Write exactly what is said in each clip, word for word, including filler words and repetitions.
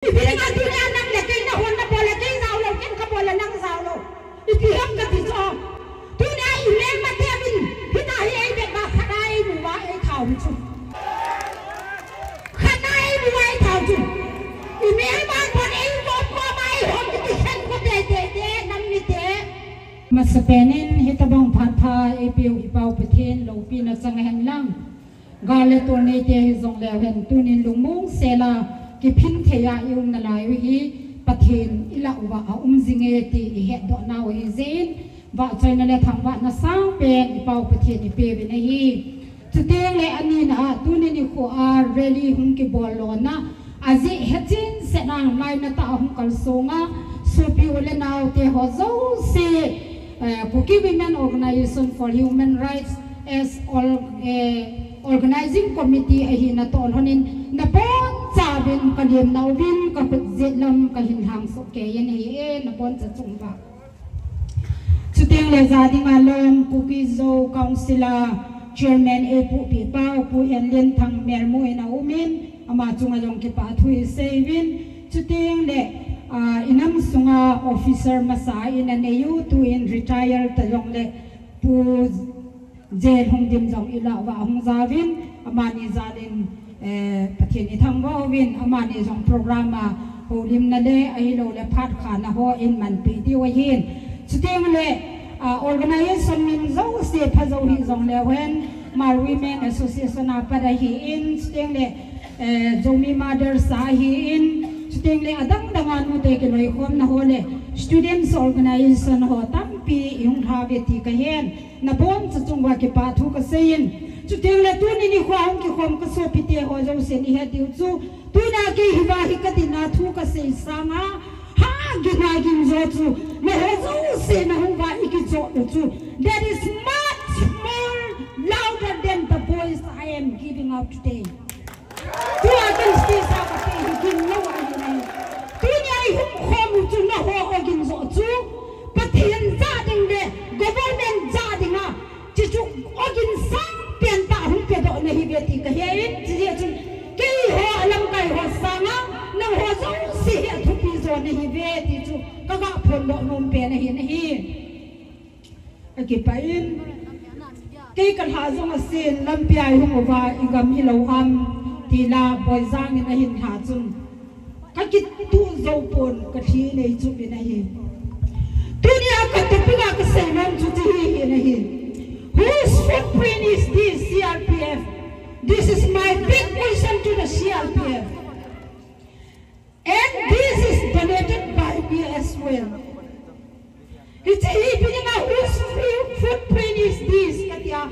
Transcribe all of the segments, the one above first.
Ipi dinga tunia nang le kei nahon nabol le kei jao lou, ken kabol le nang jao lou. Ipi ham kati chu. Tunia imelmate min, hitia hi eibet uva khat a eimu uva eithat u chu. Khat a eimu uva eithat u chu. Imelma bon eibol uva eihom kiti khen ko teitei te, nam mite. Masapen in hitobang phat pha eipeu i Pau Pathen loupina chang hen lang. Gal le tol neite hijongleu hen tunin lungmong sela kiphin thei a i um nalai u hi Pathen i lah uva aum jinge ti i hetdoh nau ahi jeh in, vahchoina le thangvahna sangpen i Pau Pathen i peuvin ahi. Chuteng le anina a tunin i kho a rally hung kibol lona ajeh hechin sena lainatah a hung kalsong a, sopi u le naote ho jouse, eh, Kuki Women Organization for Human Rights as all, eh, Organizing Committee ahina toh lhonin nabonchauvin ka lemna uvin ka khut jet lam kahin lhang soh kei in ahi e, naboncha chung uva. Chuteng le ja dinga lom Kuki Zo Council a Chairman eipuipi pau Pu Henlianthang Melmu in aumin, ama chunga jong kipathu isei uvin. Chuteng le, ah, i nam sunga officer masa in anei u, tuin retire ta jongle Pu J Lhungdim jong i lah uva ahung jauvin, amani jalin, eh, Pathen i thangvah uvin, amani jong program a houlimna le ahilou le phat khana ho in manpeh diu ahin. Chuteng le, ah, organization min jouse pha jou hijongleu hen, Hmar Women Association a pat ahin, chuteng le, eh, Zomi Mothers a ahin, chuteng le adang dang a nute kiloikhomna ho le students organization ho tampi i hung lha uve ti kahen. Naboncha chung uva kipathu kasei in. Chuteng le tunin i kho a hung kikhom ka sopite ho jousen i het diu chu, tuna kei hiva hi ka dinga thu kasei sanga, ha gin ha gin jo chu, nangho jouse nahung uva i kijoh u chu, that is much more louder than the voice I am giving out today. Tua kan stage a kati hi gin lou ahi nai. Tunia i hung khom u chu nangho ogin joh chu, Pathen jah ding le government jah dinga, chuchu ogin sangpen tah hung pedoh nahiuve ti kahe in, chujeh chun keiho alamkai ho sanga nangho jouse hi athupi jo nahiuve ti chu kaga phondoh nom pen ahi nahi. Akipah in, kei kalha jong asen, lampia i hung uva i gam hilou ham, ti la Boijang in ahin lha chun, kakituh jou pon, kalhi nei chupin ahi. Tunia ka topic a kasei nom chu chu hi hi nahi. Whose footprint is this, C R P F? This is my big question to the C R P F. And this is donated by me as well. Hiche hi ipi dinga whose footprint is this? Katia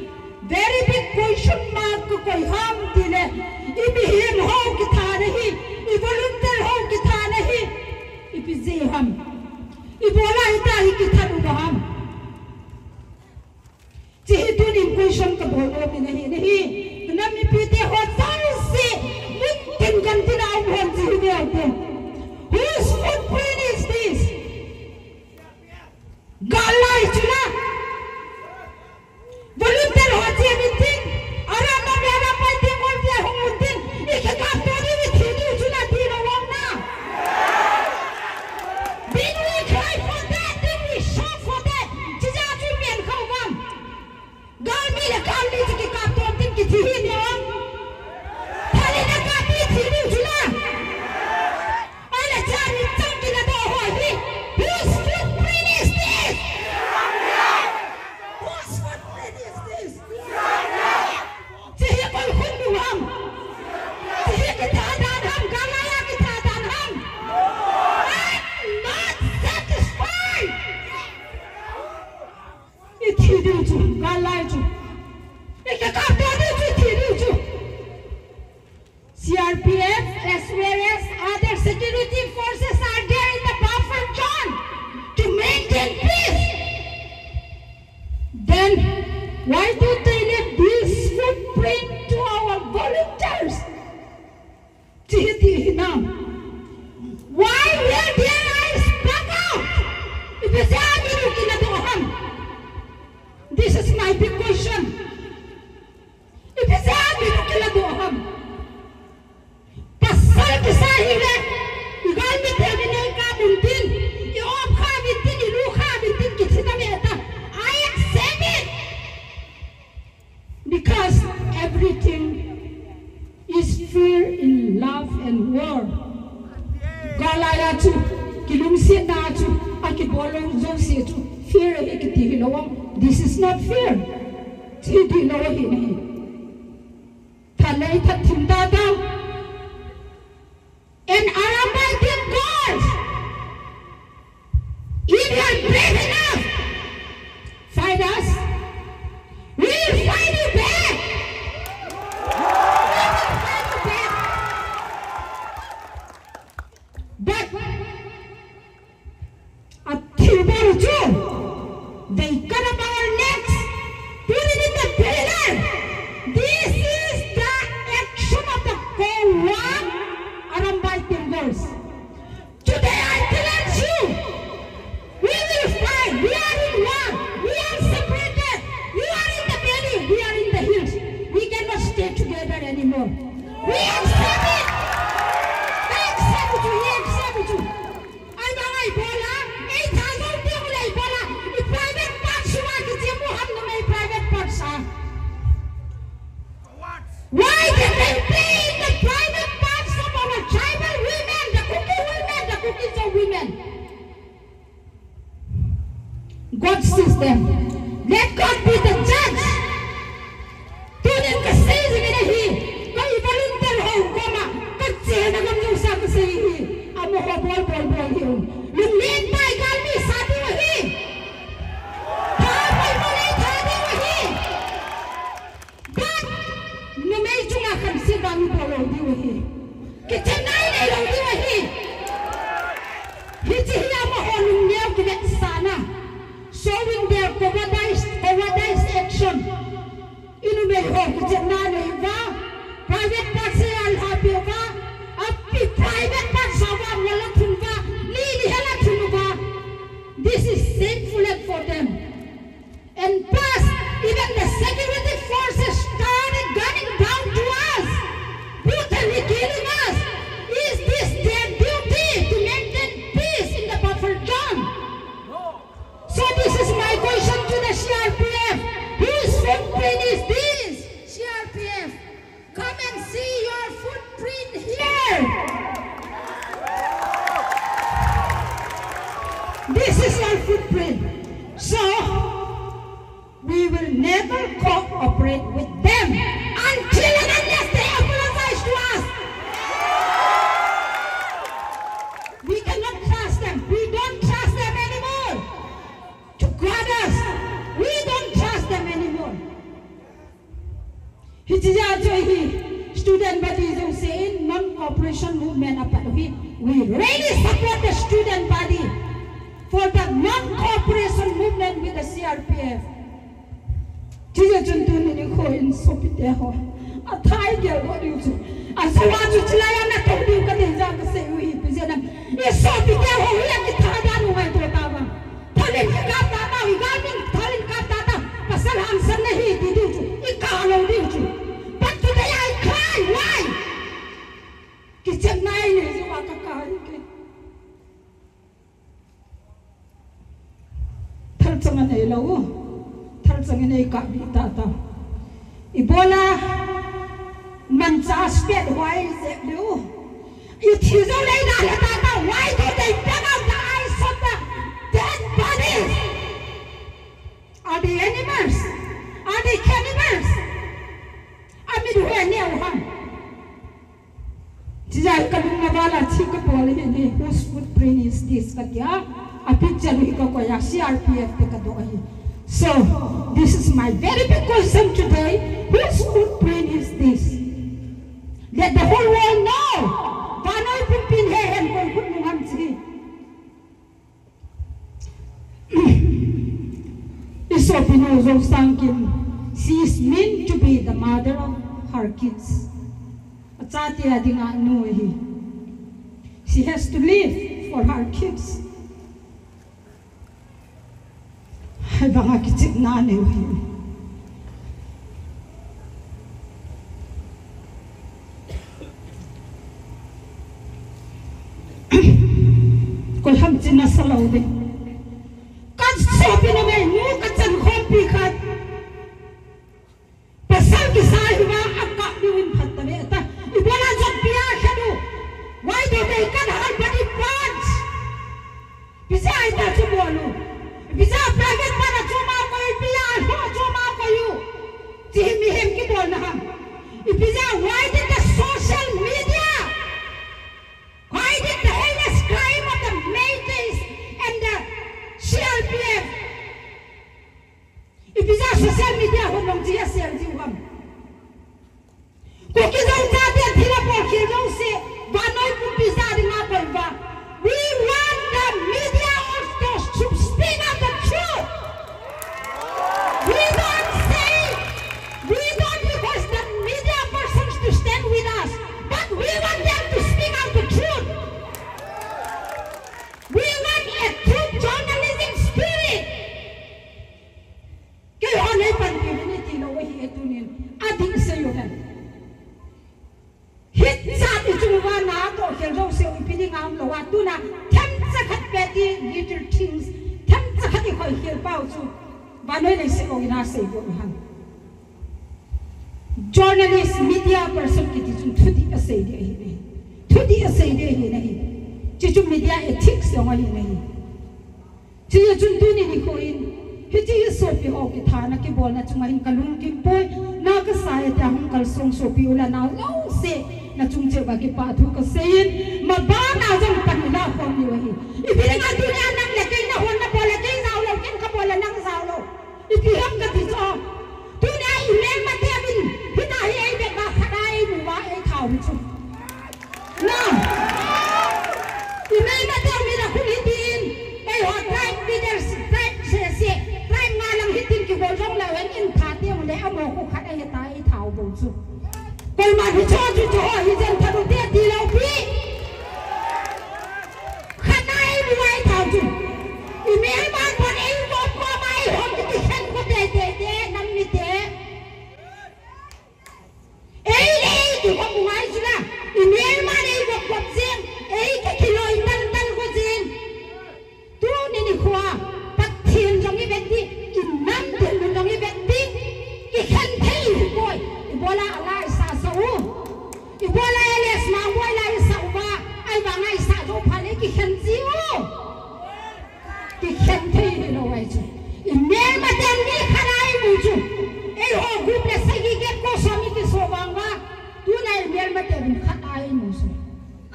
very big question mark kakoi ham tile, i mihem ho kithana hi, i volunteer ho kithana hi, ipi jeh ham? Ibola hitia hi kithat uva ham? Hiche hi tunin question kabol nom in ahi nahi. Kanam mipite ho jouse, mun tin gam tin a um hon hiche hi neo te. Whose footprint is this? Gal lai chula. Volunteer ho che min tin. Aram a mi aram pai tin ngol te hung mun tin. I kikapto diu i thi diu chula ti lou vang na. Didn't we cry for that? Didn't we shout for that? Chija chu mian khau vang. Galmi le galmi chu kikapto tin kithi hi neo. Thali na kapi thi diu chula. Laiya chu, kilungsetna chu, akibol lou jouse chu, fear ahi kiti hilou. This is not fear. Chi ti lou ahi nahi. Thalei that thim ta ta. And Arambai Team girls, if you are brave enough, fight us. We will fight you back. We will fight you back. But a thilbol chu, they cut up our necks, put it in the pillar. This is the action of the coward Arambai Team girls. Today I challenge you. We will fight. We are in war. We are separated. You are in the valley. We are in the hills. We cannot stay together anymore. We accept it. I accept it. We accept it. Ahivang a ibol a, eitha jou teng uleh ibol a, i private part sunga kichemu ham numei private part sa. Why did they play in the private parts of our tribal women, the Kuki women, the Kuki Zo women? God sees them. Let God be the judge. Tunin kasei jing in ahi, kei volunteer ho koma, kachena ngam jong sa kasei ahi. Amaho bol, bol, bol hiu. Lunglen tah in galmi sa diu ahi. Tha poimo lei tha diu ahi. But numei chunga khanset vang ibol lou diu ahi. Kichepna inei lou diu ahi. Hiche hi amaho lungneo kivetsahna. Showing their cowardice, cowardice action. I numei ho kichepna nei uva, private part se alhapi uva, api private part sa uva, wall a thun uva, ni ni hel a thun uva. This is shameful act for them. And plus, even the security forces started gunning down to us, brutally killing us. Is this their duty to maintain peace in the buffer zone? So this is my question to the C R P F. Whose footprint is this? C R P F, come and see your footprint here. This is your footprint. So, we will never cooperate with them until and unless they apologize to us. We cannot trust them. We don't trust them anymore. To guard us. We don't trust them anymore. Hiche jeh a chu hi student body jouse in non-cooperation movement apat u hi. We really support the student body for the non-cooperation movement with the C R P F. Chujeh chun tuni nikho in sopite ho, atha igel lou diu chu, ajou a chu chulai a natou diu kadei jeh a kasei u hi. Ipi jeh ham, i sopite ho hi akitha dan u ngaito tauva. Thal in kikap tau, i galmin thal in kap tau, pasal hangsan nahi ti diu chu, ikap lou diu chu. But today I cry, why? Kichepna inei jeh uva kakap ahi. Thalchang anei lou u. Thalchang inei kap ding tata. Ibola manchah spet huai jep diu. Ithi jou lei na le tata. Why do they bring out the eyes of the dead bodies? Are they animals? Are they cannibals? Amit hu aneo ham? Chijeh a kalung na vala thi kabol ahin, whose footprint is this katia, a picture hi kakoi a, C R P F te kadoh ahi. So, this is my very big question today. Whose footprint is this? Let the whole world know. Vannoi pumpin he hen koi khut nung ham chi. I sopinu Jousangkim, she is meant to be the mother of her kids. Achate a dinga nu ahi. She has to live for her kids. Hibanga kichepna anei u hi. Koi ham china sa lou ding. Ka sopinu mei nu kachan khompi khat. Pasal kisa hiva akap diu in phat tave ta. Ibola jat pia khadu. Why do they cut her body part? Ipi jeh a hitia chu bol u? Ipi jeh a private part a chu ma koi u, ipi jeh a lho chu ma koi u? Ti hi mihem kibolna ham? Ipi jeh a, why did the social media, why did the heinous crime of the Meiteis and the C R P F, ipi jeh a social media hon nong ji a sel ji u ham? Kuki Zo chate thil a bol khel jouse, vannoi pumpi ja dinga bol uva. We want the media also to speak out the truth. We don't say, we don't request the media persons to stand with us, but we want them to speak out the truth. We want a true journalism spirit. Keiho nei panpi uvin iti lou ahi e tunin. Ading sei u hen. Hichat i chung uva na toh khel jouse u ipi dinga um lou a, tuna themcha khat petty little things, themcha khat i khoi khel pau chu vannoi leiset ong in asei got u hen. Journalist, media person kiti chun thudih asei ding ahi nahi. Thudih asei ding ahi nahi. Chuchu media ethics jong ahi nahi. Chuche chun tuni nikho in, hiche hi sopi ho kithana kibolna chunga hin kalungkim poi, na kasa e tia hung kalsong sopi u le nao jouse, nachung cheh uva kipah thu kasei in, mabana jong pan ila khom diu ahi. Ipi dinga tunia nang le kei nahon nabol le kei jao lou, ken kabol le nang jao lou. Ipi ham kati chu. Tunia i melmate uvin, hitia hi ei bep uva khat a ei mu uva ei thao hi chu. Na. I melmate uvin a khun hitin, eiho tribe leaders, tribe sese, tribe nga lang hitin kihol jong leu hen in khat teng le amaho khu khat ahi ta ei thao bou chu. Koiman hicho chu chu ho hi jen thanu te ti lou pi. Khat a ei mu uva ei thao chu. I melma kon ei vop koma eihon kikhen khu teitei te, nam mite. Ei le ei kikhop u ngai chu la. I melma le ei vop vop jeng. Ei kikiloi tan tan khu jeng. Tuni nikho a, Pathen jong i vet ding, i nam dinmun jong i vet ding, kikhen thei hipoi, ibola alai sah sah u, ibola L S Mangboi lai sah uva, ahivanga i sah jou phat le kikhen ji u. Kikhen thei hilou ahi chu. I melmaten mi khat a i mu chu. Eiho gup le sagi get ko som i kiso vang uva, tuna i melmaten khat a i mu chu.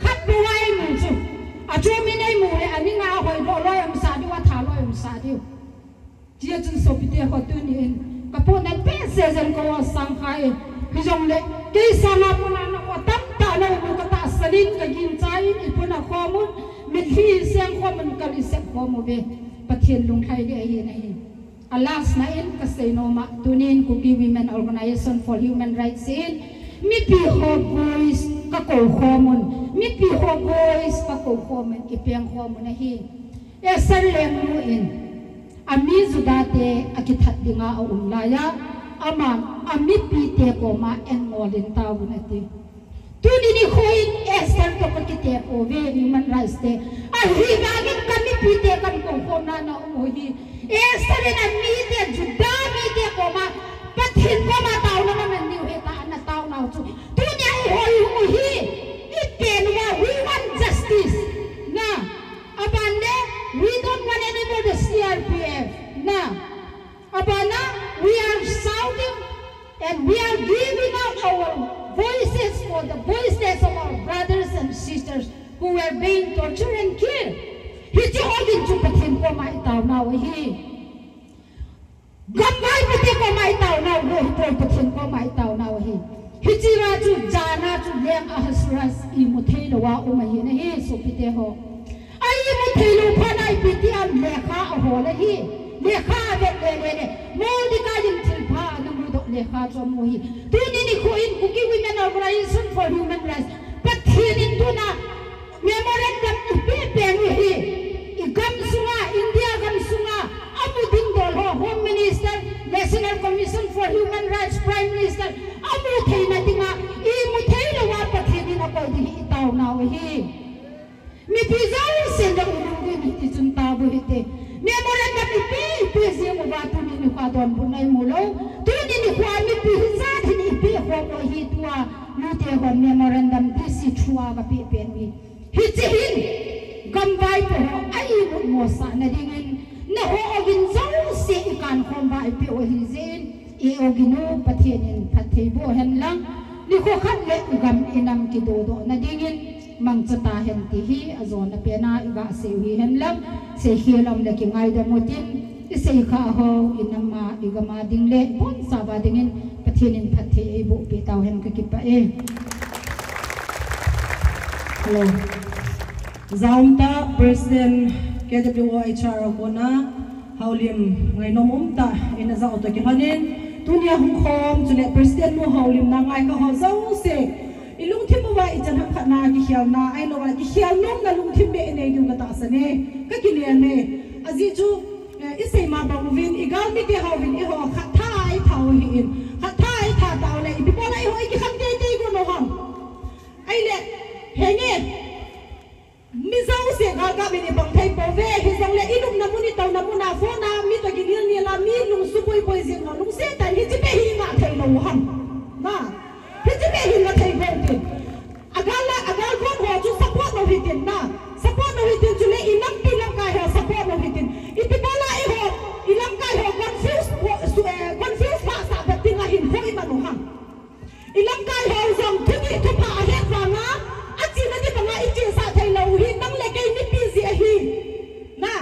Khat bou a i mu chu. Achu min ei mu le, aning a hoidoh loi umsa diu, atha loi umsa diu. Tia chun sopite ho tunin, kapohnat behseh jeng kou sang khai. Hijongle, kei sanga pona na ho tamtah na um u katahsan in, kaginchat in, i pona khom un, mitlhi i seng khom un, kal i sep khom uve. Pathen lunglhai ding ahi nahi. A last na in kasei nom a, tunin Kuki Women Organization for Human Rights in mipi ho voice kakou khom un, mipi ho voice kakou khom un, kipeng khom un ahi. Esther Lengnu in, ami Juda te akithat dinga aum laiya, aman amipi te koma en ngol in tauvin ati. Tuni nikho in Esther toh kakitep uve, human rights te. Ahivangin kamipi te kakou khomna na um u hi. Esther in amite, Juda mite koma, Pathen koma taona aman diu ahi tia ana taonau chu. Tunia i hol u hi. I pen uva, we want justice. Na, aban le, we don't want anymore the C R P F. Na. Abana, we are shouting and we are giving out our voices for the voices of our brothers and sisters who were being tortured and killed. Hiche ho ding chu Pathen koma i taonau ahi. Gamvaipo te koma i taonau lou hipoi, Pathen koma i taonau ahi. Hiche a chu jana chu Leng Ahasuerus imu thei louva um ahi nahi, sopite ho. A imu thei lou phat a ipi ti ham, lekha ahol ahi. Lekha avet le le le. Mordecai in thilpha ana mudoh lekha chu amu ahi. Tuni nikho in Kuki Women Organization for Human Rights, Pathen in tuna memorandum ipeh peh u hi. I gam sunga, India gam sunga, amu ding dol ho, Home Minister, National Commission for Human Rights, Prime Minister, amu theina dinga, imu thei louva Pathen in akoi ding hi i taonau ahi. Mipi jousen jong i lungdon hiti chun tao u hite. Memorandum ipeh, ipeh jing uva tuni nikho donbutna imu lou. Tuni nikho a mipi hijat hin ipeh khom u ahi tua. Nute hon memorandum D C through a kapeh pen u hi. Hiche hin gamvai Ai po ho, ai mut mo sa na dingin, na ho ogin jouse i kan khom ba i pe o hi jin, i ogin u Pathen in phatthei boh hen lang, ni kho khat le i gam i nam kidodoh na dingin, mangcha ta hen ti hi, a jona pena i ga sei u hi hen lang, sei khel om le kingaidam u tin, i sei kha ho, i nam a, i gam a ding le, bon sa ba dingin, Pathen in phatthei ei boh pe tau hen ka kipah e. Hello. Jaumta President K W O H R a kona, Haolim ngainom umtah in ajao toh kilhonin, tunia hung khom chule President nu Haolim na ngai kha ho jouse, i lungthim uva i chan ham khat na kikhelna, ahilouva kikhel nomna lungthim beh i nei diu ka tahsan e, ka kinem e. Ajeh chu, eh, i sei ma bang uvin, i galmite ho uvin, eiho khat tha i tha u hi in, khat tha i tha tau le, ipi bol a eiho i kikhen teitei gon u ham. Ahile, henge, mi jouse galkap in i pang thei pouve, hijongle i lupna mun, i touna mun a phone a mi toh kinel nel a, mi lung suboi boi jing ho, lungset tah in hiche beh hi i ngah thei lou u ham. Na, hiche beh hi ngah thei lou tin. Agal la, agal khom ho chu support lou hitin na. Support lou hitin chule i lampi lamkai ho support lou hitin. Iti bol a eiho, i lamkai ho confuse ho, su, eh, confuse lhah sah bep dinga hinkho i man u ham. I lamkai ho jong thudih thupha ahet vanga, achena ding banga i chesah thei lou u hi nang le kei mipi jeh ahi. Na.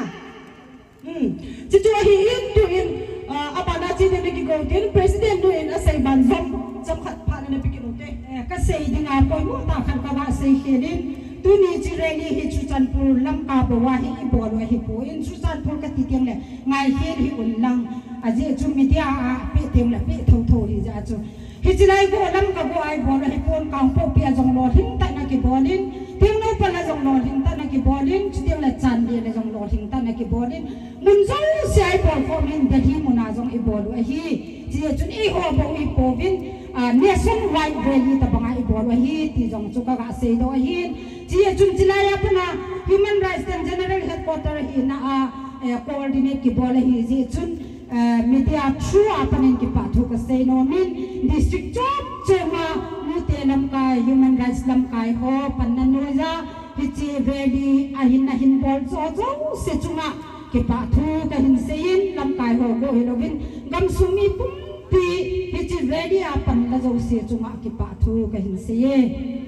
Hmm. Chuchu ahi in, tu in, ah, abana che ding na kigo tin, President nu in asei ban jong, chomkhat phat na na pe kit u te. Eh, ka sei dinga poimo tah khat ka ga sei khel in, tuni chu rally hi Churachandpur Lamka bou a hi i bol u ahi poi, Churachandpur ka ti teng le, ngai khel hih un lang, ajeh chu media a pe teng le pe thotho hi jeh a chu. Hiche lai go lam ka go a i bol u ahi pon, Kangpokpi a jong lolhing tah in a kibol in, Tengnoupal a jong lolhing tah in a kibol in, chuteng le Chandel a jong lolhing tah in a kibol in, mun jouse a i bol khom in, Delhi mun a jong i bol u ahi. Chujeh chun eiho bou i pouvin, ah, nationwide rally tabang a i bol u ahi, ti jong chu ka ga seidoh ahin. Chujeh chun chulai a pat a Human Rights ten General Headquarter hina a, eh, coordinate kibol ahi jeh chun, eh, media through a pat in kipa thu ka sei nom in, district chom chom a mite lamkai, human rights lamkai ho panna noiya, hiche rally a hin na hin bol jouse chunga kipa thu ka hin sei in, lamkai ho bou hilouvin, gamsung mi pumpi hiche rally a panla jouse chunga kipa thu ka hin sei e.